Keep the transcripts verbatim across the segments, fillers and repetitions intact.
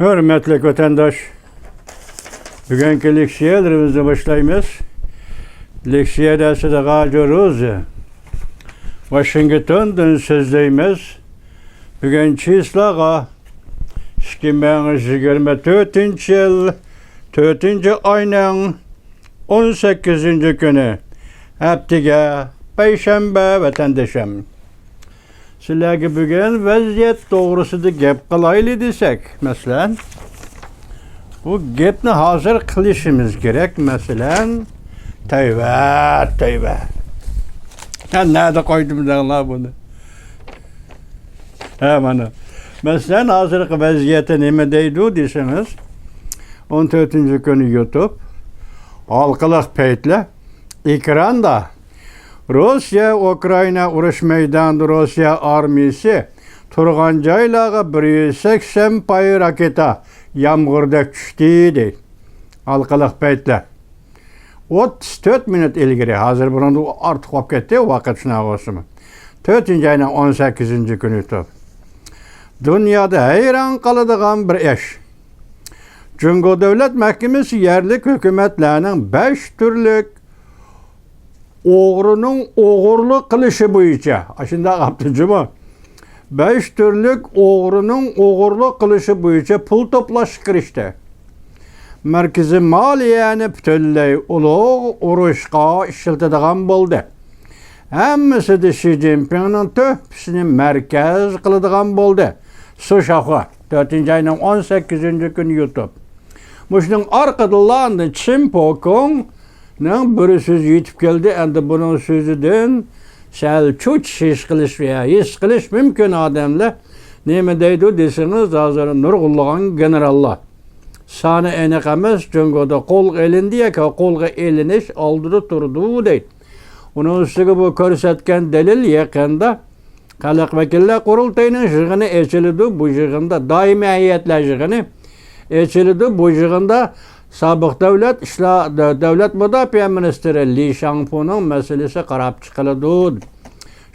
ھۆرمەتلىك ۋەتەنداش، بۈگۈنكى لېكسىيەلىرىمىزنى باشلايمىز. لېكسىيە دەرسىدە غاجۇ روزى، ۋاشىنگتوندىن سۆزلەيمىز. بۈگۈن چىسلاغا ئىككى مىڭ يىگىرمە تۆتىنچى يىل تۆتىنچى ئاينىڭ ئون سەككىزىنچى كۈنى، ھەپتىگە پەيشەنبە، ۋەتەندىشىم. سىلەرگە بۈگۈن ۋەزىيەت توغرىسىدا گەپ قىلايلى دېسەك، مەسىلەن، بۇ گەپنى ھازىر قىلىشىمىز كېرەك. مەسىلەن، تەۋبە، تەۋبە. ھە، نەدە قويدۇم دەڭلار بۇنى؟ ھە، مانا. مەسىلەن، ھازىرقى ۋەزىيەتتە نېمە دەيدۇ دېسىڭىز، ئون تۆتىنچى كۈنى يۇتۇپ، ھالقىلىق پەيتلەر ئېكراندا، روسىيە ئۇكرائىنا ئۇرۇش مەيدانىدا روسىيە ئارمىيىسى تۇرغان جايلارغا بىر يۈز سەكسەن پاي راكېتا يامغۇردەك چۈشتى، دەيدۇ. ھالقىلىق پەيتلەر. ئوتتۇز تۆت مىنۇت ئىلگىرى، ھازىر بۇنىڭدىن ئارتۇق بولۇپ كەتتى، ۋاقىت شۇنداق بولسىمۇ. تۆتىنچى ئاينىڭ ئون سەككىزىنچى كۈنى تۇر. دۇنيادا ھەيران قالىدىغان بىر ئىش. جۇڭگو دۆلەت مەھكىمىسى يەرلىك ھۆكۈمەتلەرنىڭ بەش تۈرلۈك ئوغرىنىڭ ئوغرىلىق قىلىشى بويىچە، ئاشۇنداق ئاپتۇ جۇمۇ. بەش تۈرلۈك ئوغرىنىڭ ئوغرىلىق قىلىشى بويىچە پۇل توپلاشقا كىرىشتى. مەركىزىي مالىيەنى پۈتۈنلەي ئۇلۇغ ئۇرۇشقا ئىشلىتىدىغان بولدى. ھەممىسىدە شى جىنپىڭنىڭ تۆھپىسىنى مەركەز قىلىدىغان بولدى. سۇشاخۇا، تۆتىنچى ئاينىڭ ئون سەككىزىنچى كۈنى يۇتۇپ. مۇشۇنىڭ ئارقىدىنلا ئاندىن چىن پوكۇڭنىڭ بىر سۆزى يېتىپ كەلدى. ئەمدى بۇنىڭ سۆزىدىن سەل چۆچۈش ھېس قىلىش ۋە ھېس قىلىش مۇمكىن ئادەملەر. نېمە دەيدۇ دېسىڭىز، ھازىر نۇرغۇنلىغان گېنېراللار، سانى ئېنىق ئەمەس، جۇڭگودا قولغا ئېلىندى ياكى قولغا ئېلىنىش ئالدىدا تۇرىدۇ دەيدۇ. ئۇنىڭ ئۈستىگە بۇ كۆرسەتكەن دەلىل يېقىندا خەلق ۋەكىللەر قۇرۇلتىيىنىڭ يىغىنى ئېچىلىدۇ. بۇ يىغىندا، دائىمىي ھەيئەتلەر يىغىنى ئېچىلىدۇ. بۇ يىغىندا سابىق دۆلەت ئىشلار، دۆلەت مۇداپىئە مىنىستىرى لى شاڭفۇنىڭ مەسىلىسى قاراپ چىقىلىدۇ.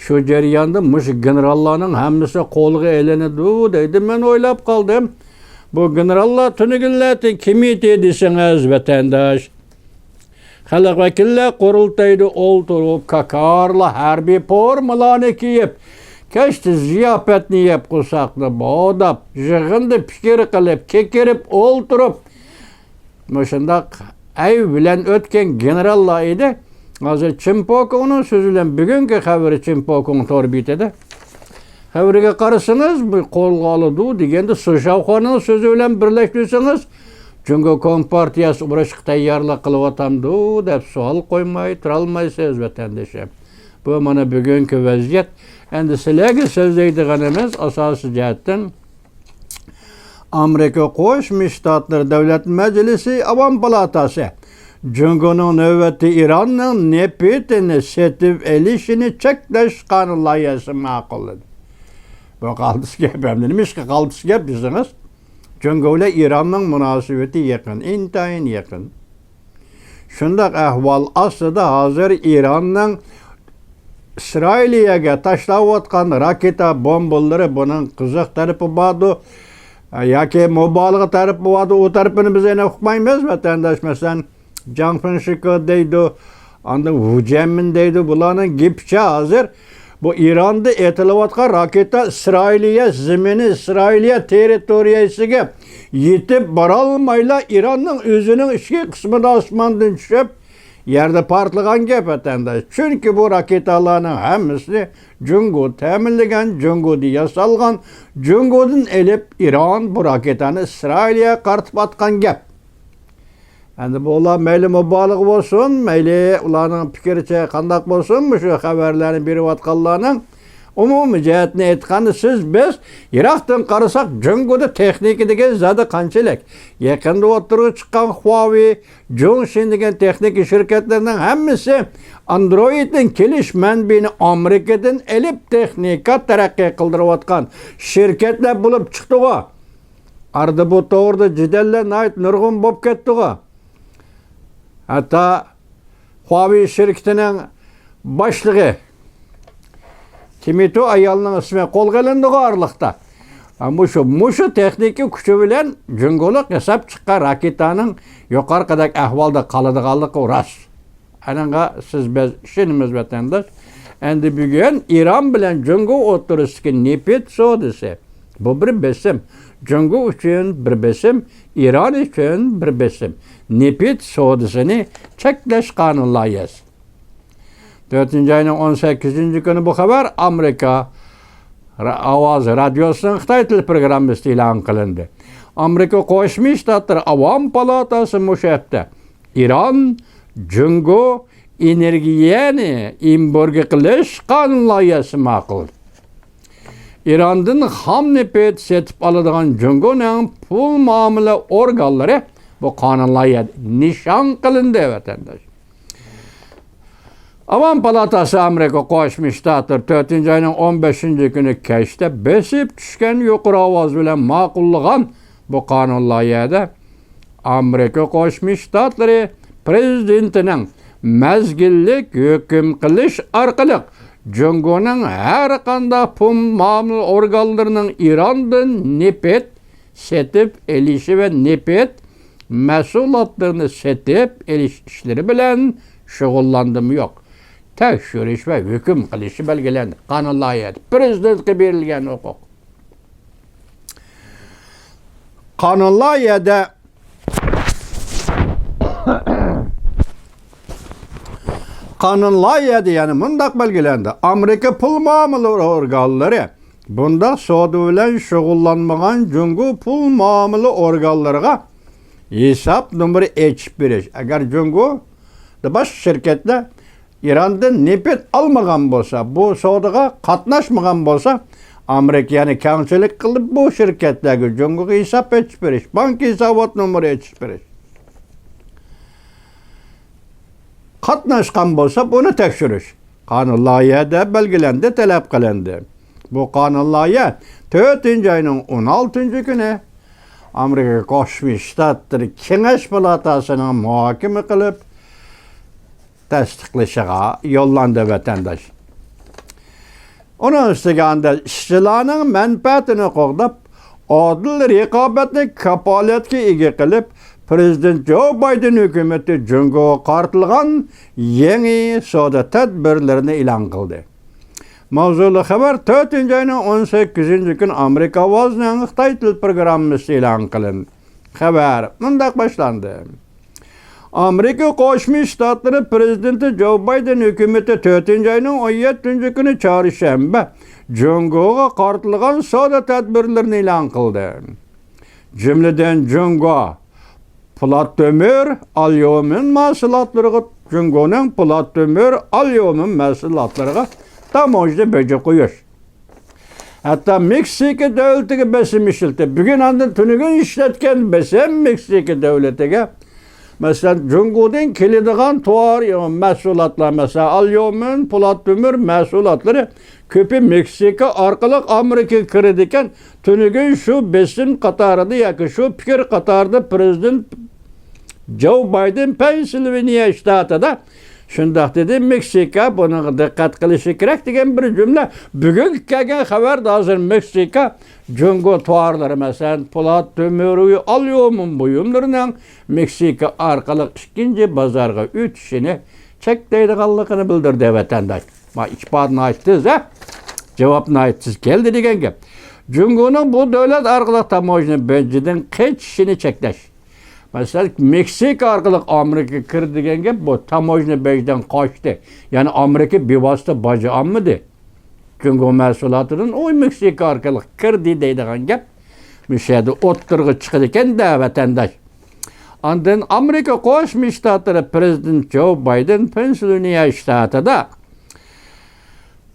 شۇ جەرياندا مۇشۇ گېنېراللارنىڭ ھەممىسى قولغا ئېلىنىدۇ دەيدۇ. مەن ئويلاپ قالدىم، بۇ گېنېراللار تۈنۈگۈنلەردىن كىم ئىدى دېسىڭىز، ۋەتەنداش. خەلق ۋەكىللەر قۇرۇلتايىدا ئولتۇرۇپ، كاكارلا ھەربىي پورمىلارنى كىيىپ، كەچتە زىياپەتنى يەپ، قورساقنى بوغداپ، يىغىندا پىكىر قىلىپ، كېكىرىپ ئولتۇرۇپ، مۇشۇنداق ئەيىب بىلەن ئۆتكەن گېنېراللار ئىدى. ھازىر چىن پوكۇڭنىڭ سۆزى بىلەن بۈگۈنكى خەۋىرى، چىن پوكۇڭ تور بېتىدە. خەۋىرىگە قارىسىڭىز، بۇ قولغا ئالىدۇ دېگەندە، سۇشاۋخۇانىڭ سۆزى بىلەن بىرلەشتۈرسىڭىز، جۇڭگو كومپارتىيەسى ئۇرۇشقا تەييارلىق قىلىۋاتامدۇ دەپ سوئال قويماي تۇرالمايسىز، ۋەتەندىشىم. بۇ مانا بۈگۈنكى ۋەزىيەت. ئەمدى سىلەرگە سۆزلەيدىغىنىمىز ئاساسىي جەھەتتىن ئامېرىكا قوشما شتاتلىرى دۆلەت مەجلىسى ئاۋام پالاتاسى جۇڭگونىڭ نۆۋەتتە ئىراننىڭ نېفىتىنى سېتىپ ئېلىشىنى چەكلەش قانۇن لايىھەسىنى ماقۇللىدى. بۇ قالتىس گەپ ئەمدى. نېمىشقا قالتىس گەپ دېسىڭىز، جۇڭگو بىلەن ئىراننىڭ مۇناسىۋىتى يېقىن، ئىنتايىن يېقىن. شۇنداق ئەھۋال ئاستىدا ھازىر ئىراننىڭ ئىسرائىلىيەگە تاشلاۋاتقان راكېتا بومبىلىرى، بۇنىڭ قىزىق تەرىپى باردۇ ياكى مۇبالىغە تەرىپى باردۇ، ئۇ تەرىپىنى بىز ئېنىق ئۇقمايمىز، ۋەتەنداش. مەسىلەن، جاڭ فېڭشىكې دەيدۇ، ئاندىن ۋۇ جيەنمىن دەيدۇ، بۇلارنىڭ گېپىچە ھازىر بۇ ئىراندا ئېتىلىۋاتقان راكېتا ئىسرائىلىيە زېمىنى، ئىسرائىلىيە تېررىتورىيەسىگە يېتىپ بارالمايلا، ئىراننىڭ ئۆزىنىڭ ئىچكى قىسمىدا ئاسماندىن چۈشۈپ، يەردە پارتلىغان گەپ، ۋەتەنداش. چۈنكى بۇ راكېتالارنىڭ ھەممىسىنى جۇڭگو تەمىنلىگەن، جۇڭگودا ياسالغان، جۇڭگودىن ئېلىپ ئىران بۇ راكېتانى ئىسرائىلىيەگە قارىتىپ ئاتقان گەپ. ئەمدى بۇلار مەيلى مۇبالىغە بولسۇن، مەيلى ئۇلارنىڭ پىكرىچە قانداق بولسۇن، مۇشۇ خەۋەرلەرنى بېرىۋاتقانلارنىڭ ئومۇمىي جەھەتتىن ئېيتقاندا، سىز، بىز يىراقتىن قارىساق، جۇڭگودا تېخنىكا دېگەن زادى قانچىلىك؟ يېقىندا ئوتتۇرىغا چىققان خۇاۋېي، جۇڭشىن دېگەن تېخنىكا شىركەتلىرىنىڭ ھەممىسى ئاندروئىدنىڭ كېلىش مەنبىيىنى ئامېرىكىدىن ئېلىپ، تېخنىكا تەرەققىي قىلدۇرۇۋاتقان شىركەتلەر بولۇپ چىقتىغۇ. ئارىدا بۇ توغرىدا جېدەللەر ناھايىتى نۇرغۇن بولۇپ كەتتىغۇ. ھەتتا خۇاۋېي شىركىتىنىڭ باشلىقى تىمىتۇ ئايالنىڭ ئىسمى قولغا ئېلىندىغۇ ئارىلىقتا. ھە، مۇشۇ، مۇشۇ تېخنىكا كۈچى بىلەن جۇڭگولۇق ياساپ چىققان راكېتانىڭ يۇقىرىقىدەك ئەھۋالدا قالىدىغانلىقى راست. ئانىڭغا سىز بىز ئىشىنىمىز، ۋەتەنداش. ئەمدى بۈگۈن ئىران بىلەن جۇڭگو ئوتتۇرىسىدىكى نېفىت سودىسى. بۇ بىر بېسىم. جۇڭگو ئۈچۈن بىر بېسىم، ئىران ئۈچۈن بىر بېسىم. نېفىت سودىسىنى چەكلەش قانۇن لايىھەسى. تۆتىنچى ئاينىڭ ئون سەككىزىنچى كۈنى بۇ خەۋەر ئامېرىكا را-، ئاۋازى رادىيوسىنىڭ خىتاي تىل پروگراممىسىدا ئېلان قىلىندى. ئامېرىكا قوشما شتاتلىرى ئاۋام پالاتاسى مۇشۇ ھەپتە ئىران، جۇڭگو ئېنېرگىيەنى ئېمبارگو قىلىش قانۇن لايىھەسى ماقۇللىدى. ئىراندىن خام نېفىت سېتىپ ئالىدىغان جۇڭگونىڭ پۇل مۇئامىلە ئورگانلىرى بۇ قانۇن لايىھەدە نىشان قىلىندى، ۋەتەنداش. ئاۋام پالاتاسى ئامېرىكا قوشما شتاتلىرى تۆتىنچى ئاينىڭ ئون بەشىنچى كۈنى كەچتە بېسىپ چۈشكەن يۇقىرى ئاۋاز بىلەن ماقۇللىغان بۇ قانۇن لايىھەدە ئامېرىكا قوشما شتاتلىرى پرېزىدېنتىنىڭ مەزگىللىك ھۆكۈم قىلىش ئارقىلىق جۇڭگونىڭ ھەر قانداق پۇل مۇئامىلە ئورگانلىرىنىڭ ئىراندىن نېفىت سېتىپ ئېلىشى ۋە نېفىت مەھسۇلاتلىرىنى سېتىپ ئېلىش ئىشلىرى بىلەن شۇغۇللاندىمۇ يوق، تەكشۈرۈش ۋە ھۆكۈم قىلىشى بەلگىلەندى. قانۇن لايىھەسى، پرېزىدېنتقا بېرىلگەن ھوقۇق. قانۇن لايىھەدە، قانۇن لايىھەدە يەنە مۇنداق بەلگىلەندى: ئامېرىكا پۇل مۇئامىلە ئورگانلىرى بۇنداق سودا بىلەن شۇغۇللانمىغان جۇڭگو پۇل مۇئامىلە ئورگانلىرىغا ھېساب نومۇرى ئېچىپ بېرىش. ئەگەر جۇڭگو باشقا شىركەتلەر ئىراندىن نېفىت ئالمىغان بولسا، بۇ سودىغا قاتناشمىغان بولسا، ئامېرىكا يەنە كەڭچىلىك قىلىپ، بۇ شىركەتلەرگە جۇڭگوغا ھېساب ئېچىپ بېرىش، بانكا ھېسابات نومۇرى ئېچىپ بېرىش. قاتناشقان بولسا، بۇنى تەكشۈرۈش. قانۇن لايىھەدە بەلگىلەندى، تەلەپ قىلىندى. بۇ قانۇن لايىھە تۆتىنچى ئاينىڭ ئون ئالتىنچى كۈنى ئامېرىكا قوشما شتاتلىرى كېڭەش پالاتاسىنىڭ مۇھاكىمە قىلىپ، تەستىقلىشىغا يوللاندى، ۋەتەنداش. ئۇنىڭ ئۈستىگە ئاندىن ئىشچىلارنىڭ مەنپەئەتىنى قوغداپ، ئادىل رىقابەتنى كاپالەتكە ئىگە قىلىپ، پرېزىدېنت جو بايدېن ھۆكۈمىتى جۇڭگوغا قارىتىلغان يېڭى سودا تەدبىرلىرىنى ئېلان قىلدى. ماۋزۇلۇق خەۋەر تۆتىنچى ئاينىڭ ئون سەككىزىنچى كۈنى ئامېرىكا ئاۋازىنىڭ خىتاي تىل پروگراممىسىدا ئېلان قىلىندى. خەۋەر مۇنداق باشلاندى. ئامېرىكا قوشما شتاتلىرى پرېزىدېنتى جو بايدېن ھۆكۈمىتى تۆتىنچى ئاينىڭ ئون يەتتىنچى كۈنى چارشەنبە جۇڭگوغا قارىتىلغان سودا تەدبىرلىرىنى ئېلان قىلدى. جۈملىدىن جۇڭگو پولات تۆمۈر، ئاليۇمىن مەھسۇلاتلىرىغا، جۇڭگونىڭ پولات تۆمۈر، ئاليۇمىن مەھسۇلاتلىرىغا تاموژنا بېجى قويۇش. ھەتتا مېكسىكا دۆلىتىگە بېسىم ئىشلىتىپ، بۈگۈن ئاندىن تۈنۈگۈن ئىشلەتكەن بېسىم مېكسىكا دۆلىتىگە، مەسىلەن، جۇڭگودىن كېلىدىغان تاۋار، مەھسۇلاتلار، مەسىلەن، ئاليۇمىن، پولات تۆمۈر مەھسۇلاتلىرى كۆپى مېكسىكا ئارقىلىق ئامېرىكىغا كىرىدىكەن. تۈنۈگۈن شۇ بېسىم قاتارىدا ياكى شۇ پىكىر قاتارىدا پرېزىدېنت جو بايدېن پېنسىلۋانىيە شتاتىدا شۇنداق دېدى. مېكسىكا بۇنىڭغا دىققەت قىلىشى كېرەك دېگەن بىر جۈملە. بۈگۈنكى كەلگەن خەۋەردە ھازىر مېكسىكا جۇڭگو تاۋارلىرى، مەسىلەن، پولات، تۆمۈر، ئاليۇمىن بۇيۇملىرىنىڭ مېكسىكا ئارقىلىق ئىككىنچى بازارغا ئۆتۈشىنى چەكلەيدىغانلىقىنى بىلدۈردى، ۋەتەنداش. ما ئىپادە ناھايىتى تېز، ھە؟ جاۋاب ناھايىتى تېز كەلدى دېگەن گەپ. جۇڭگونىڭ بۇ دۆلەت ئارقىلىق تاموژنا بېجىدىن قېچىشىنى چەكلەش. مەسىلەن، مېكسىكا ئارقىلىق ئامېرىكىغا كىر دېگەن گەپ، بۇ تاموژنا بېجىدىن قاچتى. يەنى ئامېرىكا بىۋاسىتە باج ئالمىدى جۇڭگو مەھسۇلاتىدىن، ئۇ مېكسىكا ئارقىلىق كىردى دەيدىغان گەپ مۇشۇ يەردە ئوتتۇرىغا چىقىدىكەن-دە، ۋەتەنداش. ئاندىن ئامېرىكا قوشما شتاتلىرى پرېزىدېنت جو بايدېن پېنسىلۋانىيە شتاتىدا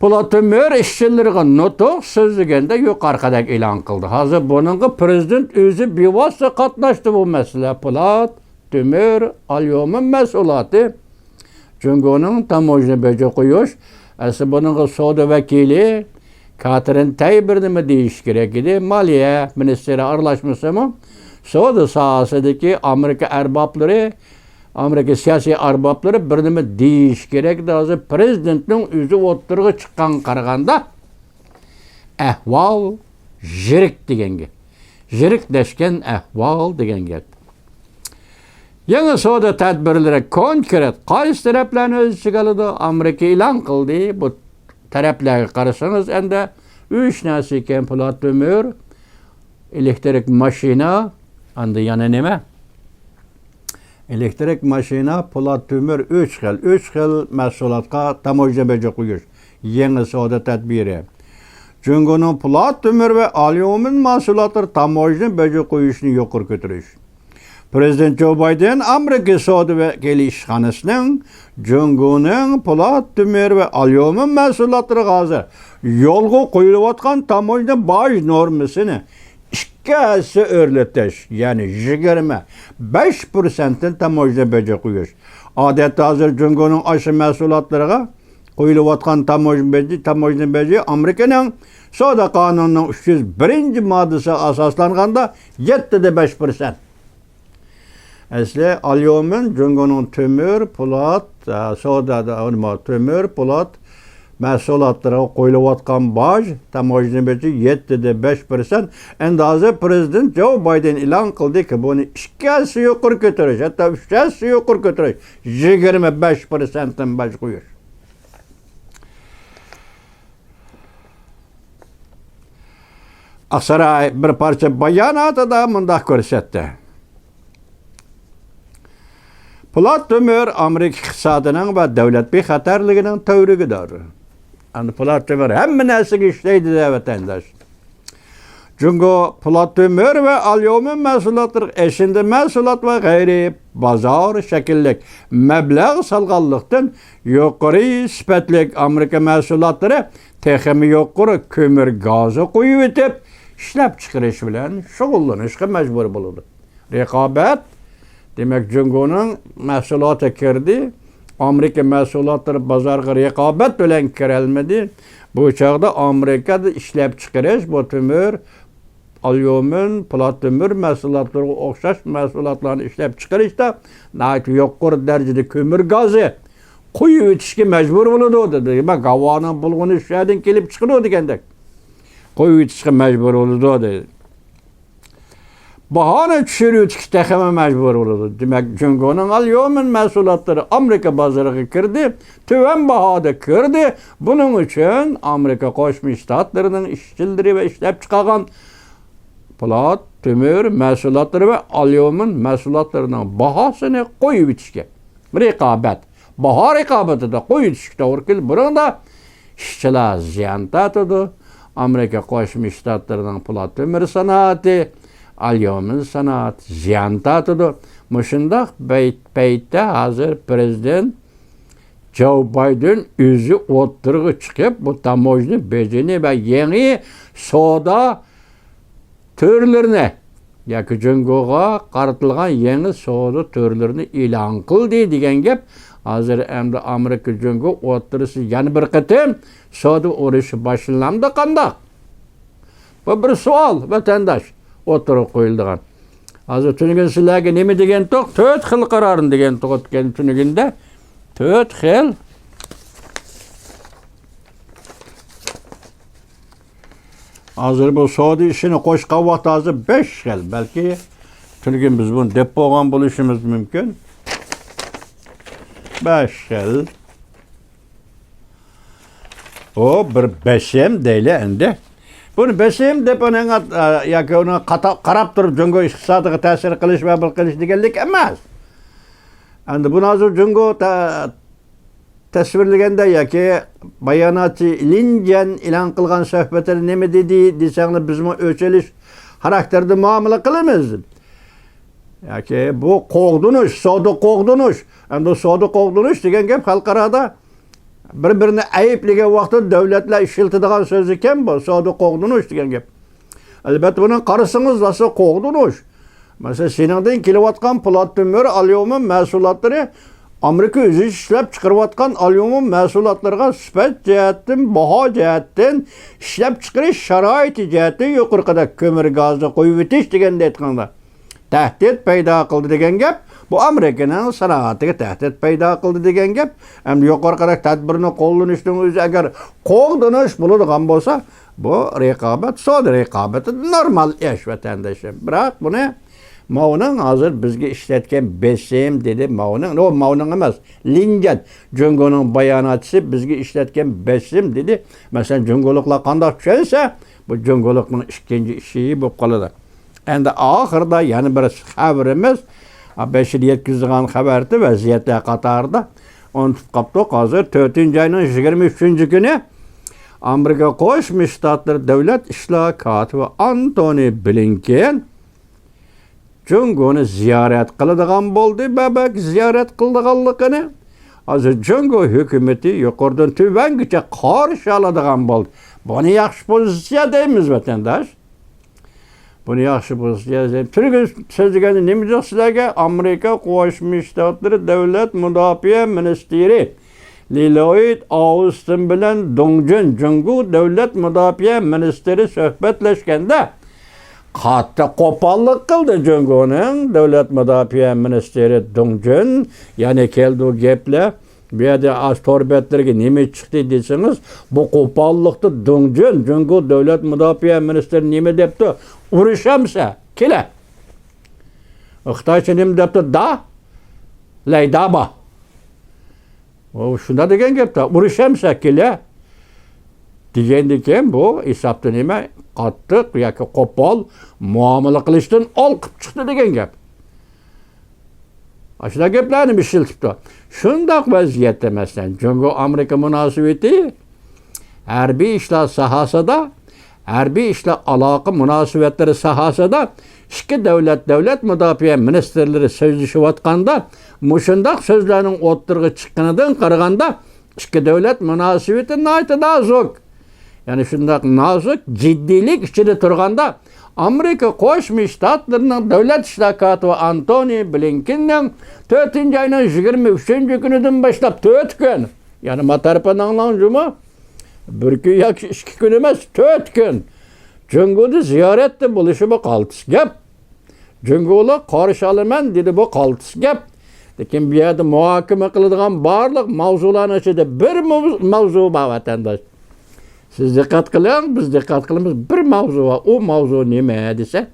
پولات تۆمۈر ئىشچىلىرىغا نۇتۇق سۆزلىگەندە يۇقىرىقىدەك ئېلان قىلدى. ھازىر بۇنىڭغا پرېزىدېنت ئۆزى بىۋاسىتە قاتناشتى بۇ مەسىلە. پولات، تۆمۈر، ئاليۇمىن مەھسۇلاتى جۇڭگونىڭ تاموژنا بېجى قويۇش. ئەسلى بۇنىڭغا سودا ۋەكىلى كاترىن تەي بىر نېمە دېيىشى كېرەك ئىدى. مالىيە مىنىستىرى ئارىلاشمىسىمۇ، سودا ساھەسىدىكى ئامېرىكا ئەربابلىرى، ئامېرىكا سىياسىي ئەربابلىرى بىر نېمە دېيىشى كېرەك ئىدى. ھازىر پرېزىدېنتنىڭ ئۆزى ئوتتۇرىغا چىققانغا قارىغاندا، ئەھۋال يىرىك دېگەن گەپ. يىرىكلەشكەن ئەھۋال دېگەن گەپ. يېڭى سودا تەدبىرلىرى كونكرېت قايسى تەرەپلەرنى ئۆز ئىچىگە ئالىدۇ؟ ئامېرىكا ئېلان قىلدى. بۇ تەرەپلەرگە قارىسىڭىز، ئەندى ئۈچ نەرسە ئىكەن: پولات تۆمۈر، ئېلېكتىرىك ماشىنا، ئاندىن يەنە نېمە؟ ئېلېكتىرىك ماشىنا، پولات تۆمۈر، ئۈچ خىل، ئۈچ خىل مەھسۇلاتقا تاموژنا بېجى قويۇش. يېڭى سودا تەدبىرى. جۇڭگونىڭ پولات تۆمۈر ۋە ئاليۇمىن مەھسۇلاتلىرى تاموژنا بېجى قويۇشنى يۇقىرى كۆتۈرۈش. پىرېزىدېنت جو بايدېن ئامېرىكا سودا ۋەكىللىك ئىشخانىسىنىڭ جۇڭگونىڭ پولات تۆمۈر ۋە ئاليۇمىن مەھسۇلاتلىرىغا ھازىر يولغا قويۇلۇۋاتقان تاموژنا باج نورمىسىنى ئىككى ھەسسە ئۆرلىتىش، يەنى يىگىرمە بەش پىرسەنتتىن تاموژنا بېجى قويۇش. ئادەتتە ھازىر جۇڭگونىڭ ئاشۇ مەھسۇلاتلىرىغا قويۇلۇۋاتقان تاموژنا بېجى، تاموژنا بېجى ئامېرىكىنىڭ سودا قانۇنىنىڭ ئۈچ يۈز بىرىنچى ماددىسىغا ئاساسلانغاندا يەتتە دە بەش پىرسەنت. ئەسلى ئاليۇمىن جۇڭگونىڭ تۆمۈر، پولات، ئە، سودادا، نېمە، تۆمۈر، پولات مەھسۇلاتلىرىغا قويۇلۇۋاتقان باج، تاموژنا بېجى يەتتە دە بەش پىرسەنت. ئەمدى ھازىر پىرېزىدېنت جو بايدېن ئېلان قىلدىكى، بۇنى ئىككى ھەسسە يۇقىرى كۆتۈرۈش، ھەتتا ئۈچ ھەسسە يۇقىرى كۆتۈرۈش، يىگىرمە بەش پىرسەنتتىن باج قويۇش. ئاقساراي بىر پارچە باياناتىدا مۇنداق كۆرسەتتى: پولات تۆمۈر ئامېرىكا ئىقتىسادىنىڭ ۋە دۆلەت بىخەتەرلىكىنىڭ تۈۋرۈكىدۇر. ئەمدى پولات تۆمۈر ھەممە نەرسىگە ئىشلەيدۇ دە، ۋەتەنداش. جۇڭگو پولات تۆمۈر ۋە ئاليۇمىن مەھسۇلاتلىرىغا ئېشىندى مەھسۇلات ۋە غەيرىي بازار شەكىللىك مەبلەغ سالغانلىقتىن، يۇقىرى سۈپەتلىك ئامېرىكا مەھسۇلاتلىرى تېخىمۇ يۇقىرى كۆمۈر گازى قويۇۋېتىپ، ئىشلەپچىقىرىش بىلەن شۇغۇللىنىشقا مەجبۇر بولىدۇ. رىقابەت، دېمەك، جۇڭگونىڭ مەھسۇلاتى كىردى، ئامېرىكا مەھسۇلاتلىرى بازارغا رىقابەت بىلەن كىرەلمىدى. بۇ چاغدا ئامېرىكادا ئىشلەپچىقىرىش، بۇ تۆمۈر، ئاليۇمىن، پولات تۆمۈر مەھسۇلاتلىرىغا ئوخشاش مەھسۇلاتلارنى ئىشلەپچىقىرىشتا ناھايىتى يۇقىرى دەرىجىدە كۆمۈر گازى قويۇۋېتىشكە مەجبۇر بولىدۇ، دېدى. دېمەك، ھاۋانىڭ بۇلغىنىشى شۇ يەردىن كېلىپ چىقىدۇ دېگەندەك. قويۇۋېتىشكە مەجبۇر بولىدۇ، دېدى. باھانى چۈشۈرۈۋېتىشكە تېخىمۇ مەجبۇر بولىدۇ. دېمەك، جۇڭگونىڭ ئاليۇمىن مەھسۇلاتلىرى ئامېرىكا بازىرىغا كىردى، تۆۋەن باھادا كىردى. بۇنىڭ ئۈچۈن ئامېرىكا قوشما شتاتلىرىنىڭ ئىشچىلىرى ۋە ئىشلەپچىقارغان پولات، تۆمۈر مەھسۇلاتلىرى ۋە ئاليۇمىن مەھسۇلاتلىرىنىڭ باھاسىنى قويۇۋېتىشكە، رىقابەت، باھا رىقابىتىدە قويۇۋېتىشكە توغرا كېلىدۇ. بۇنىڭدا ئىشچىلار زىيان تارتىدۇ. ئامېرىكا قوشما شتاتلىرىنىڭ پولات تۆمۈر سانائىتى، ئاليۇمىن سانائىتى زىيان تارتىدۇ. مۇشۇنداق پەيت-، پەيتتە ھازىر پىرېزىدېنت جو بايدېن ئۆزى ئوتتۇرىغا چىقىپ، بۇ تاموژنا بېجىنى ۋە يېڭى سودا تۈرلىرىنى ياكى جۇڭگوغا قارىتىلغان يېڭى سودا تۈرلىرىنى ئېلان قىلدى دېگەن گەپ. ھازىر ئەمدى ئامېرىكا جۇڭگو ئوتتۇرىسى يەنە بىر قېتىم سودا ئۇرۇشى باشلىنامدۇ قانداق؟ بۇ بىر سوئال، ۋەتەنداش، ئوتتۇرىغا قويۇلىدىغان. ھازىر تۈنۈگۈن سىلەرگە نېمە دېگەنتۇق؟ تۆت خىل قارارنى دېگەنتۇق ئۆتكەن تۈنۈگۈندە. تۆت خىل. ھازىر بۇ سودا ئىشىنى قوشقان ۋاقىت ھازىر بەش خىل. بەلكى تۈنۈگۈن بىز بۇنى دەپ بولغان بولۇشىمىز مۇمكىن. بەش خىل. ئۇ بىر بېسىم دەيلى ئەمدى. بۇنى بېسىم دەپ ئۇنىڭغا، ئە، ياكى ئۇنى قاتا-، قاراپ تۇرۇپ جۇڭگو ئىقتىسادىغا تەسىر قىلىش ۋە بىر قىلىش دېگەنلىك ئەمەس. ئەمدى بۇنى ھازىر جۇڭگو تە-، تەسۋىرلىگەندە ياكى باياناتچى لىن جيەن ئېلان قىلغان سۆھبىتىدە نېمە دېدى دېسەڭلار، بىزمۇ ئۆچ ئېلىش خاراكتېرىدە مۇئامىلە قىلىمىز. ياكى بۇ قوغدىنىش، سودا قوغدىنىش. ئەمدى سودا قوغدىنىش دېگەن گەپ خەلقئارادا بىر-بىرىنى ئەيىبلىگەن ۋاقتىدا دۆلەتلەر ئىشلىتىدىغان سۆز ئىكەن بۇ، سودا قوغدىنىش دېگەن گەپ. ئەلۋەتتە، بۇنى قارىسىڭىز، راستلا قوغدىنىش. مەسىلەن، سېنىڭدىن كېلىۋاتقان پولات تۆمۈر، ئاليۇمىن مەھسۇلاتلىرى ئامېرىكا ئۆزى ئىشلەپ چىقىرىۋاتقان ئاليۇمىن مەھسۇلاتلىرىغا سۈپەت جەھەتتىن، باھا جەھەتتىن، ئىشلەپ چىقىرىش شارائىتى جەھەتتىن يۇقىرىقىدەك كۆمۈر گازى قويۇۋېتىش دېگەندە ئېيتقاندا، تەھدىت پەيدا قىلدى دېگەن گەپ، بۇ ئامېرىكىنىڭ سانائىتىگە تەھدىت پەيدا قىلدى دېگەن گەپ. ئەمدى يۇقىرىقىدەك تەدبىرنى قوللىنىشنىڭ ئۆزى ئەگەر قوغدىنىش بولىدىغان بولسا، بۇ رىقابەت، سودا رىقابىتى نورمال ئىش، ۋەتەندىشىم. بىراق بۇنى ماۋنىڭ ھازىر بىزگە ئىشلەتكەن بېسىم دېدى، ماۋنىڭ، ئۇ ماۋنىڭ ئەمەس، لىنگەن، جۇڭگونىڭ باياناتچىسى بىزگە ئىشلەتكەن بېسىم دېدى. مەسىلەن، جۇڭگولۇقلار قانداق چۈشەنسە، بۇ جۇڭگولۇقنىڭ ئىككىنچى ئىشى بولۇپ قالىدۇ. ئەمدى ئاخىرىدا يەنە بىر خەۋىرىمىز، بەشىدە يەتكۈزىدىغان خەۋەردە ۋەزىيەتلەر قاتارىدا ئۇنتۇپ قاپتۇق. ھازىر تۆتىنچى ئاينىڭ يىگىرمە ئۈچىنچى كۈنى ئامېرىكا قوشما شتاتلىرى دۆلەت ئىشلار كاتىپى ئانتونى بلىنكېن جۇڭگونى زىيارەت قىلىدىغان بولدى، بەبەك زىيارەت قىلىدىغانلىقىنى. ھازىر جۇڭگو ھۆكۈمىتى يۇقىرىدىن تۆۋەنگىچە قارشى ئالىدىغان بولدى. بۇنى ياخشى پوزىتسىيە دەيمىز، ۋەتەنداش. بۇنى ياخشى پوزىتسىيە دەيمىز. تۈرگە سۆزلىگەندە نېمە دېدۇق سىلەرگە؟ ئامېرىكا قوشما شتاتلىرى دۆلەت مۇداپىئە مىنىستىرى لىلويد ئاۋستىن بىلەن دۇڭ جۈن جۇڭگو دۆلەت مۇداپىئە مىنىستىرى سۆھبەتلەشكەندە، قاتتىق قوپاللىق قىلدى جۇڭگونىڭ دۆلەت مۇداپىئە مىنىستىرى دۇڭ جۈن. يەنە كەلدى ئۇ گەپلەر. بۇ يەردە ئاز تور بەتلىرىگە نېمە چىقتى دېسىڭىز، بۇ قوپاللىقتا دۇڭ جۈن، جۇڭگو دۆلەت مۇداپىئە مىنىستىرى نېمە دەپتۇ؟ ئۇرۇشامسە؟ كېلە. خىتايچە نېمە دەپتۇ؟ دا، لەيدا با. ئۇ شۇنداق دېگەن گەپتە، ئۇرۇشامسە؟ كېلە. دېگەندىن كېيىن بۇ ھېسابتا نېمە؟ قاتتىق ياكى قوپال مۇئامىلە قىلىشتىن ئالقىپ چىقتى دېگەن گەپ. ئاشۇنداق گەپلەرنى ئىشلىتىپتۇ. شۇنداق ۋەزىيەتتە، مەسىلەن، جۇڭگو ئامېرىكا مۇناسىۋىتى ھەربىي ئىشلار ساھەسىدە، ھەربىي ئىشلار ئالاقە مۇناسىۋەتلىرى ساھەسىدە ئىككى دۆلەت دۆلەت مۇداپىئە مىنىستىرلىرى سۆزلىشىۋاتقاندا، مۇشۇنداق سۆزلەرنىڭ ئوتتۇرىغا چىققىنىدىن قارىغاندا، ئىككى دۆلەت مۇناسىۋىتى ناھايىتى نازۇك. يەنى شۇنداق نازۇك جىددىيلىك ئىچىدە تۇرغاندا، ئامېرىكا قوشما شتاتلىرىنىڭ دۆلەت ئىشلار كاتىپى ئانتونى بلىنكېننىڭ تۆتىنچى ئاينىڭ يىگىرمە ئۈچىنچى كۈنىدىن باشلاپ تۆت كۈن، يەنى ماتارپىنىڭ جۇمۇ بىر كۈن ياكى ئىككى كۈن ئەمەس، تۆت كۈن جۇڭگودا زىيارەتتە بولۇشىمۇ قالتىس گەپ. جۇڭگولۇق قارشى ئالىمەن دېدى، بۇ قالتىس گەپ. لېكىن بۇ يەردە مۇھاكىمە قىلىدىغان بارلىق ماۋزۇلارنىڭ ئىچىدە بىر ماۋ-، ماۋزۇ بار، ۋەتەنداش. سىز دىققەت قىلىڭ، بىز دىققەت قىلىمىز. بىر ماۋزۇ بار. ئۇ ماۋزۇ نېمە دېسە،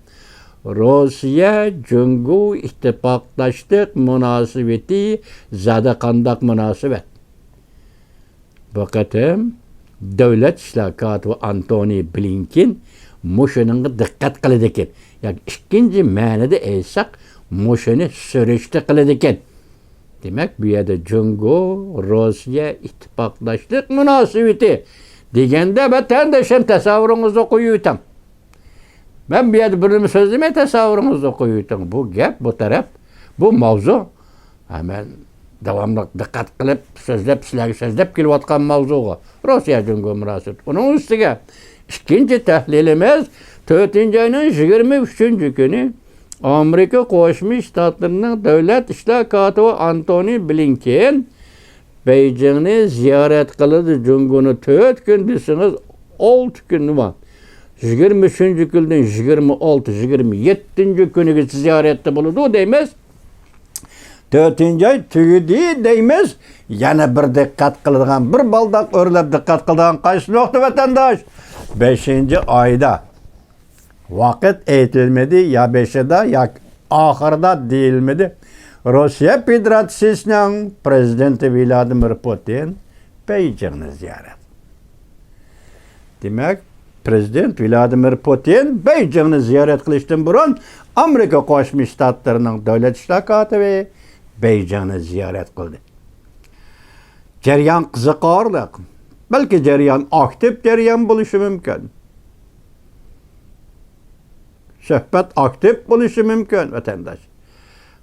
روسىيە جۇڭگو ئىتتىپاقداشلىق مۇناسىۋىتى زادى قانداق مۇناسىۋەت؟ بۇ قېتىم دۆلەت ئىشلار كاتىپى ئانتونى بلىنكېن مۇشۇنىڭغا دىققەت قىلىدىكەن. ياكى ئىككىنچى مەنىدە ئېيتساق، مۇشۇنى سۈرۈشتە قىلىدىكەن. دېمەك، بۇ يەردە جۇڭگو، روسىيە ئىتتىپاقداشلىق مۇناسىۋىتى دېگەندە، ۋەتەندىشىم، تەسەۋۋۇرىڭىزدا قويۇۋېتىڭ. مەن بۇ يەردە بىر نېمە سۆزلىمەي، تەسەۋۋۇرىڭىزدا قويۇۋېتىڭ. بۇ گەپ، بۇ تەرەپ، بۇ ماۋزۇ. ھە، مەن داۋاملىق دىققەت قىلىپ سۆزلەپ، سىلەرگە سۆزلەپ كېلىۋاتقان ماۋزۇغا، روسىيە جۇڭگو مۇناسىۋىتى. ئۇنىڭ ئۈستىگە ئىككىنچى تەھلىلىمىز، تۆتىنچى ئاينىڭ يىگىرمە ئۈچىنچى كۈنى ئامېرىكا قوشما شتاتلىرىنىڭ دۆلەت ئىشلار كاتىپى ئانتونى بلىنكېن بېيجىڭنى زىيارەت قىلىدۇ. جۇڭگونى تۆت كۈن دېسىڭىز، ئالتە كۈن بار. يىگىرمە ئۈچىنچى كۈندىن يىگىرمە ئالتە، يىگىرمە يەتتىنچى كۈنىگىچە زىيارەتتە بولىدۇ دەيمىز. تۆتىنچى ئاي تۈگىدى دەيمىز. يەنە بىر دىققەت قىلىدىغان، بىر بالداق ئۆرلەپ دىققەت قىلىدىغان قايسى نۇقتا، ۋەتەنداش؟ بەشىنچى ئايدا. ۋاقىت ئېيتىلمىدى، يا بېشىدا، ياكى ئاخىرىدا دېيىلمىدى. روسىيە فېدېراتسىيىسىنىڭ پرېزىدېنتى ۋلادىمىر پۇتىن بېيجىڭنى زىيارەت. دېمەك، پرېزىدېنت ۋلادىمىر پۇتىن بېيجىڭنى زىيارەت قىلىشتىن بۇرۇن ئامېرىكا قوشما شتاتلىرىنىڭ دۆلەت ئىشلار كاتىپى بېيجىڭنى زىيارەت قىلدى. جەريان قىزىقارلىق. بەلكى جەريان ئاكتىپ جەريان بولۇشى مۇمكىن. سۆھبەت ئاكتىپ بولۇشى مۇمكىن، ۋەتەنداش.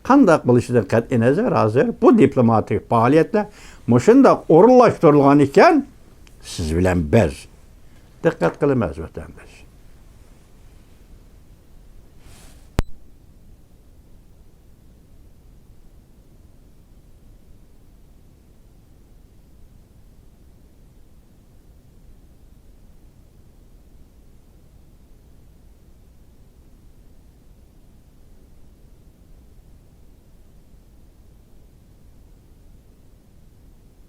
قانداق بولۇشىدىن قەتئىينەزەر، ھازىر بۇ دىپلوماتىك پائالىيەتلەر مۇشۇنداق ئورۇنلاشتۇرۇلغان ئىكەن، سىز بىلەن بىز دىققەت قىلىمىز، ۋەتەنداش.